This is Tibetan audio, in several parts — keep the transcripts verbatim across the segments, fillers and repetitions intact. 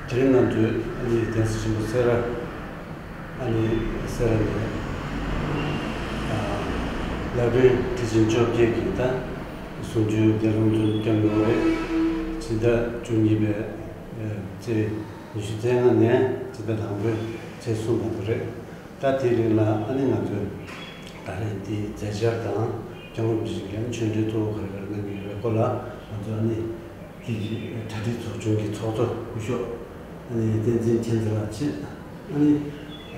དེ་རིང་ང་ཚོའི་ཨ་ནི་གདན་ས་ཆེན་པོ་སེ་ར། ཨ་ནི་སེ་ར་ནས་ཨ་ལག་ལེན་ཁྲི་ཆེན་བཅོ་བརྒྱད་ཀྱི་ད་གཟུངས་ཆོས་འདི་རུ་འཛོམས་བསྐྱངས་ཡོད་རེད། ཕྱི་ཟླ་བཅུ་གཉིས་པའི་ཚེས་ཉི་ཤུ་རྩ་ལྔ་ནས་ཕྱི་ཟླ་དང་པོའི་ཚེས་གསུམ་བར་དུ་རེད། ད་དེའི་རིང་ལ་ཨ་ནི་ང་ཚོས་ད་རེས་འདི་མཛད་འཆར་དང་སྐྱབས་མགོན་རིན་པོ་ཆེ་གིས་ཆོས་འབྲེལ་གཙོ་བོ་ག་རེ་ག་རེ་གནང་གི་ཡོད་པའི་སྐོར་ལ་ང་ཚོ་ཨ་ནི་འདི་གི་གྲ་སྒྲིག་ཚོགས་ཆུང་གི་ཚོགས་གཙོ་སྐུ་ཞབས་ཨ་ནི་བསྟན་འཛིན་མཁྱེན་བརྩེ་ལགས་མཆིས། ཨ་ནི་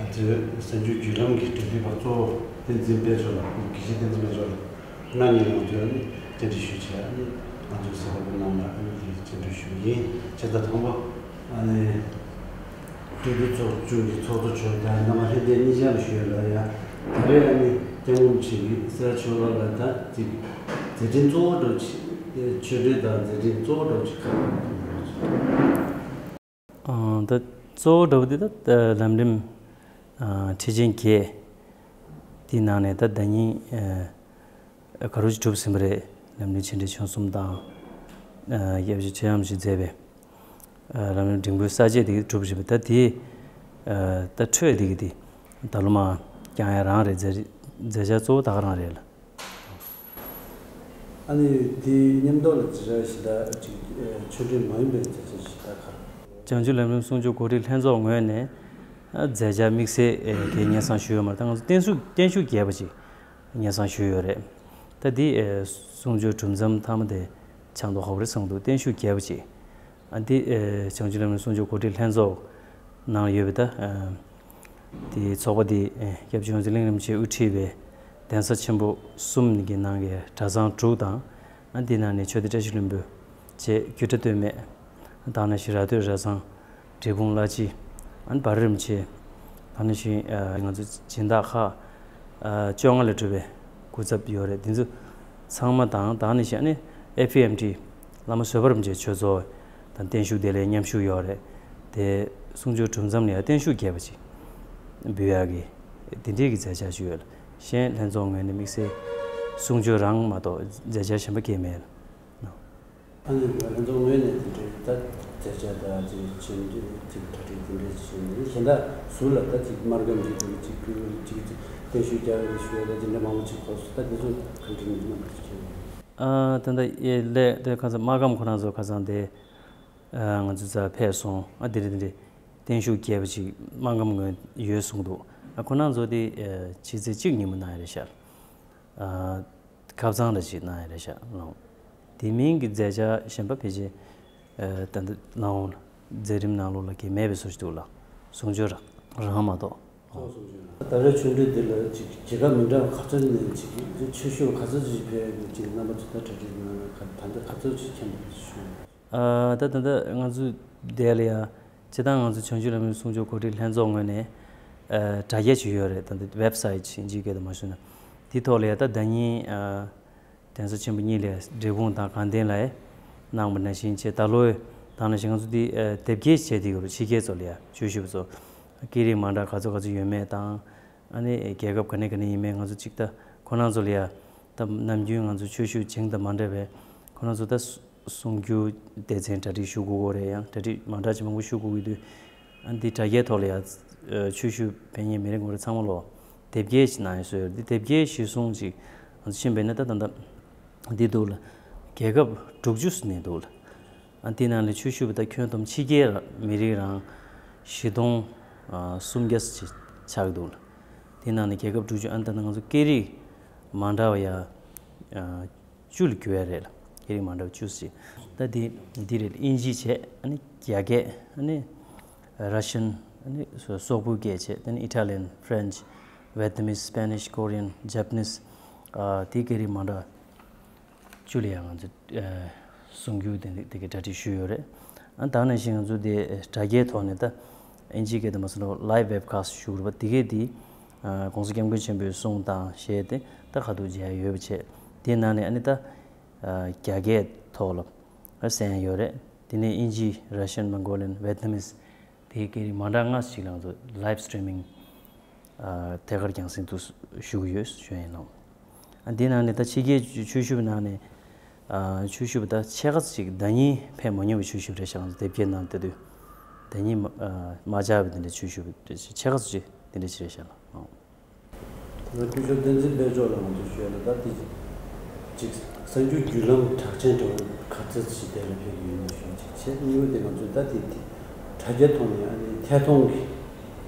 ང་ཚོའི་གསར་འགྱུར་བརྒྱུད་ལམ་གྱི་འབྲེལ་མཐུད་པ་གཙོ་བོ་བསྟན་འཛིན་དཔལ་འབྱོར་ལགས། སྐུ་དགེ་བཤེས་བསྟན་འཛིན་དཔལ་འབྱོར་ལགས། ཁོང་རྣམ་གཉིས་ལ་ང་ཚོས་ཨ་ནི་བཅར་འདྲི་ཞུས་བྱས། ཨ་ནི་ང་ཚོའི་གསར་པ་རྣམས་ལ་ཨ་ནི་འདི་བཅར་འདྲི་ཞུ་གི་ཡིན། བྱས་ཙང་དང་པོ་ཨ་ནི་གྲོས་བསྡུར་ཚོགས་ཆུང་གི་ཚོགས་གཙོ་མཆོག་དང་རྣམ་པ་ལྷན་རྒྱས་གཉིས་ཆར་ཞུ་ཡ་ལ་ཡ། ད་རེས་ཨ་ནི་སྐྱབས་མགོན་ཆེན་པོ་སེ་ར་ཆོས་འཁོར་ལ་ད་ཅིག་མཛད་འཕྲིན་གཙོ་བོ་འདྲ་ཅིག་ཆོས་འབྲེལ་དང་མཛད་འཕྲིན་གཙོ་བོ་འདྲ་ཅིག་ག་རེ་ཡོད་རེད། ཨང་། ད་གཙོ་བོ་འདྲ་བོ་འདི་ད་ལམ་རིམ་ཨ་ཁྲི་ཆེན་བརྒྱད་དེའི་ནང་ནས་ད་ཟླ་ཉིན་ཨ་ག་རེ་ཅིག་གྲུབ་ཟིན་པ་རེད། ལམ་རིམ་ཆེ་འབྲིང་ཆུང་གསུམ་དང་ཨ་སྐྱབས་རྗེ་ཆོས་དབྱངས་རིན་པོ་ཆེས་མཛད་པའི་ཨ་ལམ་རིམ་འབྲིང་པོའི་ས་བཅད་དེ་གྲུབ་ཟིན་པ། ད་དེ་ཨ་ད་འཕྲོས་དེ་གི་དེ་ད་ལོ་མ་བསྐྱང་ཡ་རང་རེད། མཛད་མཛད་འཆར་གཙོ་བོ་ད་ག་རང་རེད་ལ། ཨ་ནི་དེའི་མཉམ་དུ་ལ་མཛད་འཆར་གཞན་དག་ཅིག་ཨ་ཆོས་འབྲེལ་མ་ཡིན་པའི་མཛད་འཆར་གཞན་དག་ག་རེ། བྱང་ཆུབ་ལམ་རིམ་གསུང་ཆོས་གོ་སྒྲིག་ལྷན་ཚོགས་ངོས་ནས་ཨ་མཛད་འཆར་དམིགས་བསལ་ཨ་གའི་སྙན་སེང་ཞུས་ཡོད་མ་རེད། ད་ང་ཚོ་བརྟན་བཞུགས་བརྟན་བཞུགས་རྒྱས་པ་ཅིག་སྙན་སེང་ཞུས་ཡོད་རེད། ད་འདི་ཨ་གསུང་ཆོས་གྲུབ་མཚམས་མཐའ་མ་དེ་ཆགས་མདོག་ཁ་པོ་རེད་བསམ་འདུག་བརྟན་བཞུགས་རྒྱས་པ་ཅིག་ཨ་འདི་ཨ་བྱང་ཆུབ་ལམ་རིམ་གསུང་ཆོས་གོ་སྒྲིག་ལྷན་ཚོགས་ནང་ཡོད་པའི་ད་ཨ་དེའི་ཚོགས་པ་འདི་ཨ་སྐྱབས་རྗེ་དབང་འདུས་གླིང་རིན་པོ་ཆེས་དབུ་ཁྲིད་པའི་གདན་ས་ཆེན་པོ་གསུམ་གྱི་ནང་གི་གྲྭ་ཚང་དྲུག་དང་། ཨ་འདི་ནང་ནས་ཆོས་སྡེ་བཀྲ་ཤིས་ལྷུན་པོ་བཅས་རྒྱུད་གྲྭ་སྟོད་སྨད། ད་ནང་བཞིན་ར་སྟོད་གྲྭ་ཚང་། འབྲས་སྤུངས་བླ་སྤྱི། ཨ་ནི་བར་རིམ་ཆེན། ད་ནང་བཞིན་ཨ་ང་ཚོ་སྦྱིན་བདག་ཁག་ཨ་བཅོ་ལྔ་ལས་གྲུབ་པའི་སྐུ་ཚབ་ཡོད་རེད། འདི་ཚོ་ཚང་མ་དང་། ད་ནང་བཞིན་ཨ་ནི་ཨེ་ཕི་ཨེམ་ཊི་བླ་མ་བཟོད་པ་རིན་པོ་ཆེ་ཆོས་ཚོགས་དང་བརྟན་བཞུགས་བདེ་ལེགས་མཉམ་ཞུགས་ཡོད་རེད། དེ་གསུང་ཆོས་གྲུབ་མཚམས་ལ་ཡང་བརྟན་བཞུགས་རྒྱས་པ་ཅིག་འབུལ་ཡག་གི་དེ་འདྲའི་གི་མཛད་འཆར་ཅིག་ཡོད་ལ། གཞན་ལྷན་ཚོགས་ངོས་ནས་དམིགས་བསལ་གསུང་ཆོས་རང་མ་གཏོགས་མཛད་འཆར་གཞན་པ་གང་ཡང་མེད་ལ། ཨ་ནི་ལྷན་ཚོགས་ངོས་ནས་དེ་འདྲའི་ད་མཛད་འཆར་དང་དེ་བྱས་ནས་ཅིག་གྲ་སྒྲིག་དེ་འདྲ་བྱས་ནས་གཞན་དག་ཟུར་ལ་ད་ཅིག་སྨར་ཁམས་ཀྱི་དེ་ཅིག་ཕུལ་ཅིག་ཅིག་བརྟན་བཞུགས་རྒྱག་རེ་ཞུ་ཡ་ད་དེ་འདྲ་མང་པོ་ཅིག་གོ་སོང་། ད་དེ་ཚོ་ག་འདྲ་ཡིན་ནམ་ཅིག་ཁྱེད། ཨ་ད་ད་ཡེ་ལས་དེ་ཁ་སང་སྨར་ཁམས་ཁོ་རང་ཚོ་ཁ་སང་དེ་ཨ་ང་ཚོ་རྩ་ཕེབས་སོང་། ཨ་དེ་འདྲ་དེ་འདྲ་བརྟན་བཞུགས་རྒྱས་པ་ཅིག་སྨར་ཁམས་ངོས་ཡོད་གསུངས་འདུག་ཨ་ཁོ་རང་ཚོ་དེ་ཨ་ཕྱི་ཚེས་གཅིག་ཉིན་མོ་གནང་ཡ་རེད་ཤག་ཨ། ཁ་སང་ལ་ཅིག་གནང་ཡ་རེད་ཤག་ལགས། དེ་མིན་གྱི་མཛད་འཆར་གཞན་པ་ཕལ་ཆེར་ཨ་ད་ལྟ་ནང་ལ་མཛད་རིམ་ནང་ལོགས་ལ་གང་ཡང་མེད་པའི་བཟོ་ཞིག་འདུག་ལགས། གསུང་ཆོས་རང་རང་མ་གཏོགས། ད་རེས་ཆོས་འབྲེལ་འདི་ལ་ཅིག་རྒྱལ་ཁབ་མི་འདྲ་བ་ག་ཚོད་ནས་ཅིག་ཆོས་ཞུ་བ་ག་ཚོད་ཅིག་ཕེབས་ཡོད་ཅིག་རྣམ་པ་ཚོ་ད་གྲ་སྒྲིག་གནང་ན་ག་ད་ལྟ་ག་ཚོད་ཅིག་ཁྱོན་ནས་ཞུ། ཨ་ད་ད་ལྟ་ང་ཚོ་དེ་ལ་ཡ་སྤྱིར་བཏང་ང་ཚོ་བྱང་ཆུབ་ལམ་རིམ་གསུང་ཆོས་གོ་སྒྲིག་ལྷན་ཚོགས་ངོས་ནས་ཨ་དྲ་རྒྱ་ཅིག་ཡོད་རེད། ད་ལྟ་ཝེབ་སའིཊ་ཅིག་ཨིན་ཇིའི་སྐད་དུ་མ་ཞུ་ན། དེ་ཐོག་ལ་ཡ་ད་ཟླ་ཉིན་ཨ་གདན་ས་ཆེན་པོ་གཉིས་ལ་འབྲས་སྤུངས་དང་དགའ་ལྡན་ལ་ཡ་གནང་བ་ནང་བཞིན་བྱས། ད་ལོ་ཡ་ད་ནང་བཞིན་ང་ཚོ་འདི་ཨ་དེབ་སྐྱེལ་བྱས་བསྡད་ཡོད་རེད། ཕྱི་རྒྱལ་ཚོ་ལ་ཡ་ཆོས་ཞུ་བ་ཚོ་སྐད་རིགས་མ་འདྲ་ག་ཚོད་ག་ཚོད་ཡོད་མེད་དང་། ཨ་ནི་རྒྱལ་ཁབ་ག་ནས་ག་ནས་ཡིན་མིན་ང་ཚོ་གཅིག་ད་ཁོ་རང་ཚོ་ལ་ཡ་ད་ནམ་རྒྱུན་ང་ཚོ་ཆོས་ཞུ་བྱེད་སྟངས་མ་འདྲ་བས་ཁོ་རང་ཚོ་ད་གསུང་སྒྱུར་སྡེ་ཚན་གྲ་སྒྲིག་ཞུ་དགོས་ཀྱི་རེད། ཡང་གྲ་སྒྲིག་མ་འདྲ་ཅིག་མང་པོ་ཞུ་དགོས་ཀྱི་འདུག་ཨ་འདི་དྲ་རྒྱའི་ཐོག་ལ་ཡ་ཆོས་ཞུ་ཕེབས་མཁན་མི་རེ་ངོ་རེ་ཚང་མ་ལོ་དེབ་སྐྱེལ་ཅིག་གནང་ཡོད་བཟོས་ཡོད་རེད། འདི་དེབ་སྐྱེལ་གཞིར་བཟུང་ཅིག་ང་ཚོ་ཕྱིན་པས་ན་ད་ད་ད་འདི་འདུག་ལ། རྒྱལ་ཁབ་དྲུག་ཅུ་ནས་འདུག་ལ། ཨ་འདི་ནང་ལ་ཆོས་ཞུ་བ་ད་ཁྱོན་བསྡོམས་ཕྱི་རྒྱལ་མི་རིགས་རང་བཞི་སྟོང་སུམ་བརྒྱ་ཙམ་ཅིག་ཆགས་ཀྱི་འདུག་ལ། དེ་ནང་ནས་རྒྱལ་ཁབ་དྲུག་ཅུ། ཨ་ནི་ད་ལྟ་ང་ཚོ་སྐད་རིགས་མ་འདྲ་བ་ཡ་བཅུ་ལ་གྱུར་ཡ་རེད་ལ། སྐད་རིགས་མ་འདྲ་བ་བཅུ་ཙམ་ཅིག་ད་འདི་འདི་རེད། དབྱིན་ཇི་བྱས། ཨ་ནི་རྒྱ་སྐད། ཨ་ནི་ར་ཤན། ཨ་ནི་སོ་སོག་པོའི་སྐད་བྱས། ཨ་ནི་ཨི་ཊ་ལི་ཡན། ཕ་རན་ཆི། ཝེ་ཏི་ནམ། སི་པེ་ནིཤ། ཀོ་རི་ཡན། ཇ་པ་ནིས། ཨ་དེ་སྐད་རིགས་མ་འདྲ་བ་བཅུ་ལ་ཡང་ང་ཚོས་ཨ་གསུང་སྒྱུར་དེ་འདྲ་དེ་གའི་གྲ་སྒྲིག་ཞུས་ཡོད་རེད། ཨ་ད་ནང་བཞིན་ང་ཚོ་དེ་དྲ་རྒྱའི་ཐོག་ནས་ད་ཨིན་ཇིའི་སྐད་དུ་མ་སོང་ན་ལའེབ་ཝེབ་ཁ་སི་ཊི་ཞུ་དགོས་རེད་པ། དེ་གའི་དེ་ཨ་༸གོང་ས་༸སྐྱབས་མགོན་ཆེན་པོའི་གསུང་དང་བཤད་དེ་ད་ཁ་ཐུག་མཇལ་ཡ་ཡོད་པ་བྱས། དེའི་ནང་ནས་ཨ་ནི་ད་ཨ་རྒྱ་སྐད་ཐོག་ལ་ཨ་གསན་ཡ་ཡོད་རེད། དེ་ནས་ཨིན་ཇི། ར་ཤན། མོང་གོ་ལི་ཡན། ཝེ་ཏི་ནམ་མིས། དེའི་སྐད་རིགས་མ་འདྲ་ལྔ་ཞིག་ལ་ང་ཚོ་ལའེབ་སི་ཊི་རི་མིང་ཨ་ཐད་ཀར་རྒྱང་སྲིང་དུ་ཞུ་གི་ཡོད་ཞུ་ཡིན་ནོ། ཨ་འདི་ནང་ནས་ད་ཕྱི་རྒྱལ་ཆོས་ཞུ་བའི་ནང་ནས་ཨ་ཆོས་ཞུ་བ་ད་ཕྱེད་ཀ་ཅིག་ཟླ་ཉིན་ཕེབས་མ་མྱོང་བའི་ཆོས་ཞུ་རེད་ཤག་ང་ཚོ་དེབ་སྐྱེལ་གནང་བསྡད་དུས། དེ་ཉིད་མ་ཨ་མ་ཆགས་པའི་དེ་འདྲའི་ཆོས་ཞུ་བའི་ཆེ་ཁ་སུ་ཅི་དེ་འདྲའི་ཆེ་རེད་ཤག་ལ། ད་སྐུ་ཞབས་བསྟན་འཛིན་དཔལ་མཆོག་ལ་ང་ཚོས་ཞུ་ཡ་ལ་ད་དེ་ཅིག་གསར་འགྱུར་བརྒྱུད་ལམ་གྲགས་ཅན་འདྲ་བོ་ག་ཚོད་ཅིག་དེ་ལ་ཕེབས་ཀྱི་ཡོད་ན་ཞུ་ཡ་ཅིག་བྱས། གཉིས་པ་དེ་ང་ཚོས་ད་དེ་དེ་དྲ་རྒྱ་ཐོག་ནས་ཨ་ནི་ཐད་གཏོང་གི་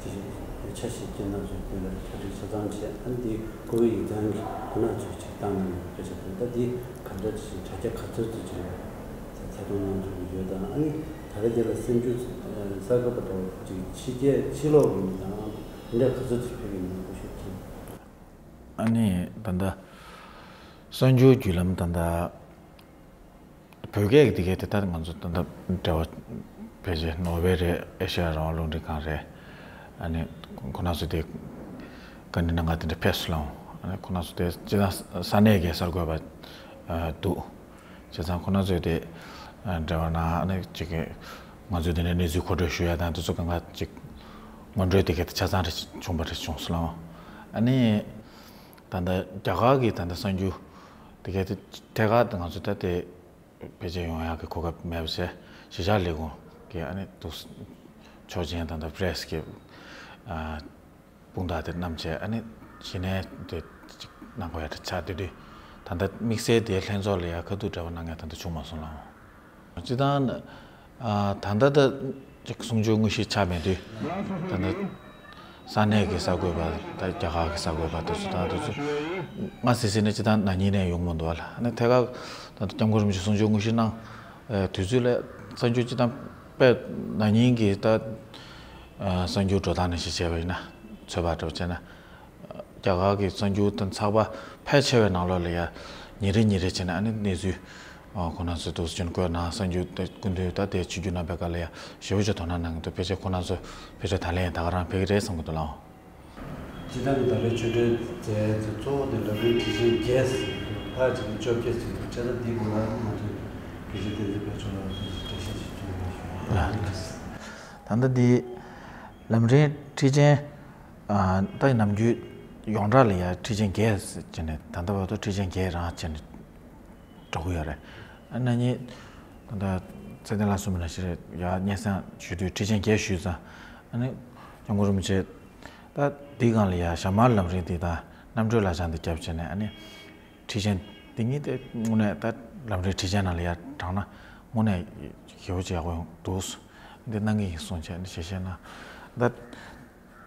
དེ་ཆ་ཤས་སྐྱེལ་ན་ཚོས་དེ་ལ་གྲ་སྒྲིག་ཆ་ཚང་བྱས། ཨ་ནི་དེ་ཀོ་བི་ཡིག་ཚང་གི་དོ་སྣང་ཚོས་ཅིག་བཏང་ན་ནས་དཔེ་ཆ་དེ་ད་དེ་ག་འདྲ་ཅིག་དྲ་རྒྱ་ག་ཚོད་ཅིག་ཅིག་ཐད་གཏོང་གནང་ཐུབ་ཀྱི་ཡོད་དང་། ཨ་ནི་ད་རེས་དེ་ལ་གསར་འགྱུར་གསར་འགོད་པ་དང་ཅིག་ཕྱི་རྒྱལ་ཕྱི་ལོགས་ཀྱི་མི་དང་དེ་འདྲ་ག་ཚོད་ཅིག་ཕེབས་ཀྱི་མིན་སྐུ་ཞབས་ཀྱིས། ཨ་ནི་ད་ལྟ་གསར་འགྱུར་བརྒྱུད་ལམ་ད་ལྟ་བོད་སྐད་ཀྱི་དེ་གའི་དེ་ལྟར་ང་ཚོ་ད་ལྟ་འབྲེལ་བ་ཕལ་ཆེར་ནོར་ཝེ་རེད། ཨེ་ཤེ་ཡ་རང་དབང་རླུང་འཕྲིན་ཁང་རེད། ཨ་ནི་ཁོ་རང་ཚོ་དེ་ག་འདྲ་ན་ང་དེ་འདྲ་ཕེབས་སུ་ལངས། ཨ་ནི་ཁོ་རང་ཚོ་དེ་སྤྱི་བཏང་ས་གནས་ཀྱི་གསར་འགོད་པ་འདུག་བྱས་ཙང་ཁོ་རང་ཚོས་དེ་འབྲེལ་བ་ན་ཨ་ནི་ཅིག་གི་ང་ཚོས་དེ་འདྲའི་གནས་ཚུལ་མཁོ་སྤྲོད་ཞུ་ཡ་དང་དེ་ཚོ་གང་ག་ཅིག་སྔོན་འགྲོའི་དེ་གའི་དེ་ཆ་ཚང་རེ་བྱུང་བ་རེ་བྱུང་སོང་ལ། ཨ་ནི་ད་ལྟ་རྒྱ་གར་གྱི་ད་ལྟ་གསར་འགྱུར་དེ་གའི་དེ་ཐད་ཀར་དེ་ང་ཚོ་ད་དེ་བེད་སྤྱོད་ཡོང་ཡག་གི་གོ་སྐབས་མེད་པ་བྱས། གཞིས་ཆགས་ལས་ཁུངས་ཀྱི་ཨ་ནི་འདུག་ཆོག་མཆན་དང་ད་པི་རེ་སི་གི་ཨ་དཔུང་རྟགས་དེ་བསྣམས་བྱས། ཨ་ནི་གཞི་ནས་དེ་ཅིག་གནང་དགོས་ཡ་དེ་ཆགས་བསྡད་དུས། ད་ལྟ་དམིགས་བསལ་དེའི་ལྷན་ཚོགས་ལ་ཡ་ཁ་ཐུག་འབྲེལ་བ་གནང་མཁན་ད་ལྟ་བྱུང་མ་སོང་ལ། སྤྱིར་བཏང་ཨ་ད་ལྟ་ད་ཅིག་གསུང་ཆོས་དངོས་གཞི་ཆགས་མེད་དུས། ད་ལྟ་ས་གནས་ཀྱི་གསར་འགོད་པ་དང་རྒྱ་གར་གྱི་གསར་འགོད་པ་དེ་ཚོ་དང་དེ་ཚོ་སྔ་སེ་སེ་ནས་སྤྱིར་བཏང་ན་ནིང་ནས་ཡོང་མི་འདུག་བ་ལ། ཨ་ནི་ཐད་ཀར་ད་ལྟ་སྐྱབས་མགོན་རིན་པོ་ཆེ་གསུང་ཆོས་དངོས་གཞི་གནང་དུས་ཚོད་ལ་གསར་འགྱུར་སྤྱིར་བཏང་དཔེ་ན་ནིང་གི་ད་གསར་འགྱུར་འགྲོ་སྟངས་ནང་བཞིན་བྱས་པ་ཡིན་ན། ཚོད་དཔག་འདྲ་བོ་བྱས་ན། རྒྱ་གར་གྱི་གསར་འགྱུར་དང་ཚགས་པར་ཕལ་ཆེ་བའི་ནང་ལོགས་ལ་ཡ་ཉིན་རེ་ཉིན་རེ་བྱས་ནས་ཨ་ནི་གནས་ཚུལ་ཁོ་ན་ཚོས་འདུག་སེ་བཀོད་གནང་། གསར་འགྱུར་དེ་སྐུ་མདུན་ད་དེ་ཆིབས་བསྒྱུར་གནང་པའི་སྐབས་ལ་ཡ་ཞེ་པོ་ཅིག་དོ་སྣང་གནང་གི་འདུག་ཕལ་ཆེར་ཁོ་ན་ཚོ་ཕལ་ཆེར་ད་ལན་ད་ག་རང་ཕེབས་ཀྱི་རེད་བསམ་གྱི་འདུག་ལགས། སྤྱིར་བཏང་གི་ད་རེས་ཆོས་འབྲེལ་མཛད་ཚེ་གཙོ་བོ་དེ་ལམ་རིམ་ཁྲིད་ཆེན་བརྒྱད་ཟེར་གྱི་འདུག་ཕལ་ཆེར་གི་བཅོ་བརྒྱད་ཟེར་གྱི་འདུག་བྱས་ཙང་འདིའི་སྐོར་ལ་ང་ཚོས་དགེ་བཤེས་བསྟན་འཛིན་དཔལ་མཆོག་ལགས་ཚོས་འགྲེལ་བཤད་ཅིག་གནང་རོགས་ཞུ། ད་ལྟ་འདི་ལམ་རིམ་ཁྲིད་ཆེན། ཨ་ད་ནམ་རྒྱུན་ཡོངས་གྲགས་ལ་ཡ་ཁྲིད་ཆེན་བརྒྱད་ཟེར་བྱས་ནས་ད་ལྟ་བར་དུ་ཁྲིད་ཆེན་བརྒྱད་རང་བྱས་ནས་འགྲོ་གི་ཡོད་རེད། ཨ་ན་ནིང་ད་ལྟ་ཚེ་བརྟན་ལགས་གསུངས་པ་ནང་བཞིན་རེད། ཡ་སྙན་སེང་ཞུས་དུས་ཁྲིད་ཆེན་བརྒྱད་ཞུས་ཙང་། ཨ་ནི་སྐྱབས་མགོན་རིན་པོ་ཆེ་ད་འདི་སྒང་ལ་ཡ་ཞྭ་དམར་ལམ་རིམ་འདི་དང་རྣམ་གྲོལ་ལག་བཅངས་འདི་བརྒྱབ་བྱས་ནས། ཨ་ནི་ཁྲིད་ཆེན་འདི་གཉིས་དེ་དངོས་གནས་ད་ལམ་རིམ་ཁྲིད་ཆེན་ནང་ལ་ཡ་དྲངས་ན་དངོས་གནས་ཞེ་པོ་ཅིག་ཡག་པོ་ཡོང་འདུག་འདི་གནང་གི་ཡིན་གསུངས་བྱས་ནས་ཞལ་བཞེས་གནང་། ད་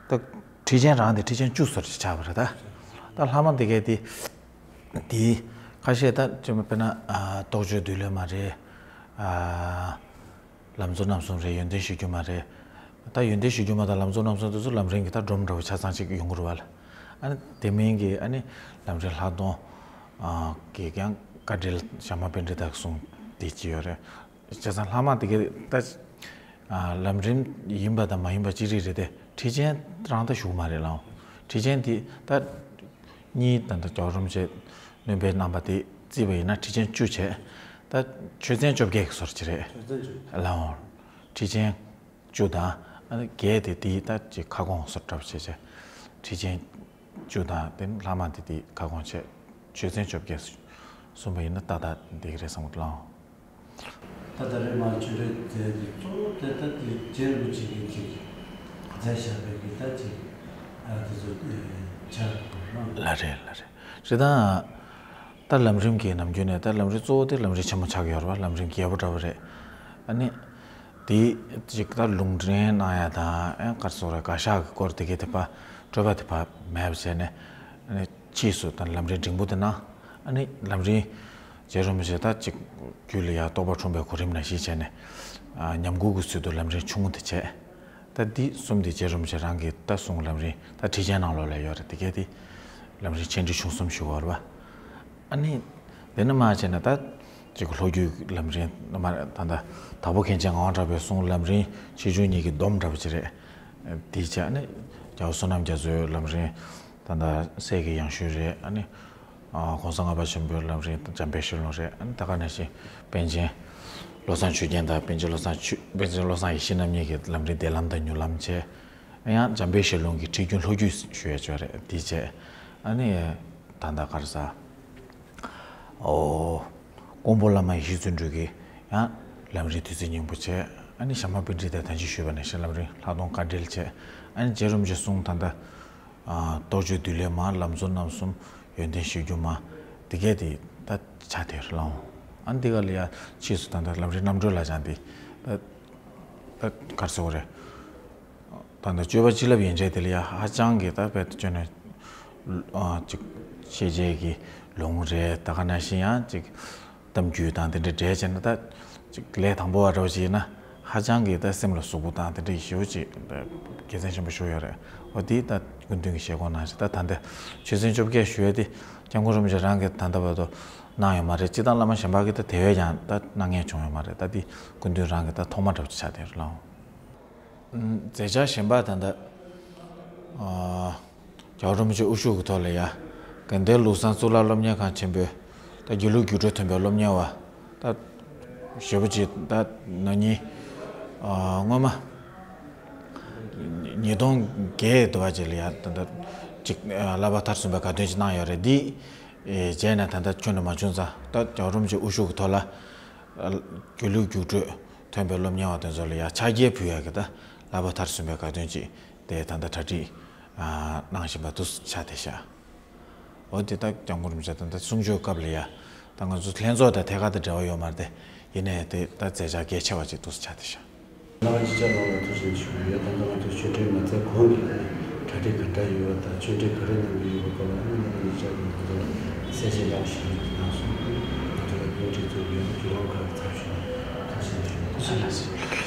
ད་ཁྲིད་ཆེན་རང་དེ་ཁྲིད་ཆེན་བཅུ་ཟེར་ཅིག་ཆགས་པ་རེད། ད་ད་ལྷག་མ་དེ་གའི་དེ་དེ་ཁ་ཤས་ད་ཅི་མ་དཔེར་ན་ཨ་རྟོགས་བརྗོད་བདུད་བློའི་མ་རེད། ཨ་ལམ་གཙོ་རྣམ་གསུམ་རེད། ཡོན་ཏན་གཞིར་གྱུར་མ་རེད། ད་ཡོན་ཏན་གཞིར་གྱུར་མ་དང་ལམ་གཙོ་རྣམ་གསུམ་དེ་ཚོ་ལམ་རིམ་གྱི་ད་སྒྲོམ་འདྲ་བོ་ཆ་ཚང་ཅིག་ཡོང་གི་རེད་བ་ལ། ཨ་ནི་དེ་མིན་གྱི་ཨ་ནི་ལམ་རིམ་ལྷག་མཐོང་ཨ་གི་ཀྱང་བཀའ་འགྲེལ་ཞྭ་དམར་པཎྜི་ཏ་གསུང་དེ་ཅིག་ཡོད་རེད། བྱས་ཙང་ལྷག་མ་དེ་གའི་ད་ཨ་ལམ་རིམ་ཡིན་པ་དང་མ་ཡིན་པ་ཅིག་རེད་རེད་དེ། ཁྲིད་ཆེན་རང་ད་ཞུགས་མ་རེད་ལགས། ཁྲིད་ཆེན་དེ་ད་གཉིས་ད་ལྟ་རྒྱལ་བ་རིན་པོ་ཆེ་སྣོན་པའི་རྣམ་པ་དེ་བརྩིས་པ་ཡིན་ན་ཁྲིད་ཆེན་བཅུ་བྱས། ད་ཆོས་ཚན་བཅོ་བརྒྱད་ཀྱི་ཟུར་ཅིག་རེད། ཆོས་ཚན་བཅུ། ལགས་འོང་། ཁྲིད་ཆེན་བཅུ་དང་ཨ་ནི་བརྒྱད་དེ་དེའི་ད་ཅིག་ཁ་སྐོང་ཟུར་འདྲ་བོ་བྱས་བྱས། ཁྲིད་ཆེན་བཅུ་དང་དེ་ལྷག་མ་དེ་དེའི་ཁ་སྐོང་བྱས། ཆོས་ཚན་བཅོ་བརྒྱད་གསུངས་པ་ཡིན་ན་ཏག་ཏག་འགྲིག་གི་རེད་བསམ་གི་འདུག་ལགས། ད་ད་རེས་མ་ཆོས་འབྲེལ་མཛད་དེ་གཙོ་བོ་དེ་ད་དེ་རྗེ་རིན་པོ་ཆེ་གིས་ཅིག་མཛད་བཞག་པའི་གི་ད་ཅིག་ཨ་དེ་ཚོ་ཆགས་ཡོད་རེད། ལགས་རེད། ལགས་རེད། རེད་ད། ད་ལམ་རིམ་གྱི་ནམ་རྒྱུན་ནས་ད་ལམ་རིམ་གཙོ་བོ་དེ་ལམ་རིམ་ཆེན་མོ་ཆགས་ཡོད་རེད་བ། ལམ་རིམ་རྒྱས་པོ་འདྲ་བོ་རེད། ཨ་ནི་དེ་ཅིག་ད་ལུང་འདྲེན་གནང་ཡ་དང་ཨེ་ག་རེ་ཟེར་དགོས་རེད། བཀའ་ཤག་གི་སྐོར་དེ་གའི་དེ་པ་སྤྲོས་པ་དེ་པ་མེད་པ་བྱས་ནས། ཨ་ནི་ཕྱིས་སུ་ད་ལམ་རིམ་འབྲིང་པོ་དེ་གནང་། ཨ་ནི་ལམ་རིམ་རྗེ་རིན་པོ་ཆེ་ད་ཅིག་རྒྱུད་ལ་ཡ་རྟོགས་པ་འཁྲུངས་པའི་གོ་རིམ་ནང་བཞིན་བྱས་ནས། ཨ་ཉམས་མགུར་གྱི་ཚུལ་དུ་ལམ་རིམ་ཆུང་ངུ་དེ་བྱས། ད་འདི་གསུམ་དེ་རྗེ་རིན་པོ་ཆེ་རང་གི་ད་གསུང་ལམ་རིམ་ད་ཁྲིད་ཆེན་ནང་ལོགས་ལ་ཡོད་རེད། དེ་གའི་དེ་ལམ་རིམ་ཆེ་འབྲིང་ཆུང་གསུམ་ཞུ་བར་བ། ཨ་ནི་དེ་ནས་མར་བྱས་ན་ད་ཅིག་ལྷོ་རྒྱུད་ལམ་རིམ་མར་ད་ད་དྭགས་པོ་མཁན་ཆེན་ངག་དབང་གྲགས་པའི་གསུང་ལམ་རིམ་ཆེ་ཆུང་གཉིས་ཀྱི་སྡོམ་འདྲ་བོ་ཅིག་རེད། དེ་བྱས་ཨ་ནི་རྒྱལ་བ་བསོད་ནམས་རྒྱ་མཚོའི་ལམ་རིམ་ད་ད་སྲས་ཀྱི་ཡང་ཤུལ་རེད། ཨ་ནི་ཨ་གོང་ས་ལྔ་པ་ཆེན་པོའི་ལམ་རིམ་འཇམ་དཔལ་བཤད་ལུང་རེད། ཨ་ནི་ད་ག་ནང་བཞིན་པཎ་ཆེན་བློ་བཟང་ཆོས་རྒྱན་དང་པཎ་ཆེན་བློ་བཟང་ཆོས་པཎ་ཆེན་བློ་བཟང་ཡེ་ཤེས་རྣམ་གཉིས་ཀྱི་ལམ་རིམ་བདེ་ལམ་དང་མྱུར་ལམ་བྱས། ཡང་འཇམ་དཔལ་བཤད་ལུང་གི་ཁྲིད་རྒྱུན་ལྷོ་རྒྱུད་ཞུ་ཡས་ཅིག་ཡོད་རེད། དེ་བྱས་ཨ་ནི་ད་ལྟ་ག་རེ་ཟ། ཨོ། ཀོང་པོ་བླ་མ་ཡེ་ཤེས་བརྩོན་འགྲུས་ཀྱི་ཡང་ལམ་རིམ་བདུད་རྩི་སྙིང་པོ་བྱས། ཨ་ནི་ཞྭ་དམར་པཎྜི་ཏས་ད་གིན་ཞུས་པ་ནང་བཞིན་ལམ་རིམ་ལྷག་མཐོང་དཀའ་འགྲེལ་བྱས། ཨ་ནི་རྗེ་རིན་པོ་ཆེ་གསུང་ད་ལྟ་ཨ་རྟོགས་བརྗོད་བདུད་ལས་མར་ལམ་གཙོ་རྣམ་གསུམ་ཡོན་ཏན་བཞི་བཅུ་མ། དེ་གས་དེ་ད་ཆ་དེ་རུ་ལའོ། ཨ་ནི་དེ་ག་ལ་ཡ་ཕྱིས་སུ་ད་ལྟ་ལམ་རིམ་རྣམ་གྲོལ་ལ་སྦྱངས་ཏེ། ད་ད་གར་སོ་རེད། ད་ལྟ་སྤྱོད་པ་བྱིན་རླབས་ཡན་ཆད་དེ་ལ་ཡ་ཧ་ཅང་གི་ད་དཔེ་ད་བརྗོད་ན་ཨ་ཅིག་ཤེས་བྱའི་གི་ལུང་རེད། ད་ག་ནང་བཞིན་ཡང་ཅིག་གཏམ་རྒྱུད་དང་དེ་འདྲ་འདྲ་བྱས་ན། ད་ཅིག་ལས་དང་པོ་བ་འདྲ་བོ་ཅིག་ཡིན་ན་ཧ་ཅང་གི་ད་སེམས་ལ་ཟུག་པོ་དང་དེ་འདྲ་ཞེ་པོ་ཅིག་དགེ་མཚན་ཆེན་པོ་ཞིག་ཡོད་རེད། འོ་དེ་ད་སྐུ་མདུན་གྱི་ཞལ་སྐོར་ནང་བཞིན་ད་ད་ལྟ་ཆོས་ཚན་བཅོ་བརྒྱད་ཞུ་ཡ་དེ་སྐྱབས་མགོན་རིན་པོ་ཆེ་རང་གིས་ད་ལྟ་བར་དུ་གནང་ཡོད་མ་རེད། སྤྱིར་བཏང་བླ་མ་གཞན་པ་གིས་ད་དེ་བས་ཀྱང་ད་གནང་མཁན་བྱུང་ཡོད་མ་རེད། ད་དེ་སྐུ་མདུན་རང་གིས་ད་ཐོག་མ་འདྲ་བོ་ཅིག་ཆགས་བསྡད་རེད་ལགས། མཛད་བྱ་གཞན་པ་ད་ལྟ་ཨ་རྒྱལ་བ་རིན་པོ་ཆེ་དབུ་བཞུགས་ཀྱི་ཐོག་ལ་ཡ་དགའ་ལྡན་ལུགས་བཟང་གཙུག་ལག་སློབ་གཉེར་ཁང་ཆེན་པོའི་ད་དགེ་ལུགས་རྒྱུགས་སྤྲོད་ཐོན་པའི་སློབ་གཉེར་བ་ད་ཞེ་པོ་ཅིག་ད་ན་ནིང་ཨ་སྔོན་མ་ཉིས་སྟོང་བརྒྱད་དུ་བ་ཅིག་ལ་ཡ་ད་ལྟ་ཅིག་ཨ་བསླབ་པ་མཐར་སོན་པའི་དགའ་སྟོན་ཅིག་གནང་ཡོད་རེད། འདི་ཨེ་རྗེས་ནས་ད་ལྟ་ཁྱོན་ནས་མ་བྱུང་ཙང་ད་རྒྱལ་བ་རིན་པོ་ཆེ་དབུ་བཞུགས་ཀྱི་ཐོག་ལ་ཨ་དགེ་ལུགས་རྒྱུགས་སྤྲོད་ཐོན་པའི་སློབ་གཉེར་བ་དེ་ཚོ་ལ་ཡ་ཕྱག་འཁྱེར་ཕུལ་ཡ་གི་ད་བསླབ་པ་མཐར་སོན་པའི་དགའ་སྟོན་ཅིག་དེ་ད་ལྟ་གྲ་སྒྲིག་ཨ་གནང་བཞིན་པ་འདུག་ཆགས་བསྡད་ཤག་འོ་དེ་ད་སྐྱབས་མགོན་རིན་པོ་ཆེ་ད་ལྟ་གསུང་ཆོས་སྐབས་ལ་ཡ་ད་ང་ཚོ་ལྷན་ཚོགས་དང་ཐད་ཀར་དུ་འབྲེལ་བ་ཡོད་མ་རེད་དེ། ཡིན་ནའི་དེ་ད་མཛད་བྱ་གལ་ཆེ་བ་ཅིག་འདུག་ཆགས་བསྡད་ཤག་བླ་མ་གཅིག་ལ་ཐུགས་རྗེ་ཆེ་ཞུ་གི་ཡོད། ད་ལྟ་ང་ཚོ་ཆོས་ཁྲིད་མ་ཚར་གོང་གི་གྲ་སྒྲིག་ག་འདྲ་ཡོད་པ་དང་ཆོས་ཁྲིད་ག་རེ་གནང་གི་ཡོད་པ་སྐོར་ལ་ཨ་ནི་བླ་མ་གཅིག་ལ་ང་ཚོ་གསལ་བཤད་ཡག་ཞིག་གནང་སོང་། ང་ཚོ་ལ་བོད་ཁྲིད་ཚུགས་ཡོད་ན་རྒྱུ་ལམ་ཁག་གི་ཚབ་ཞུས་ནས་ཐུགས་རྗེ་ཆེ་ཞུ།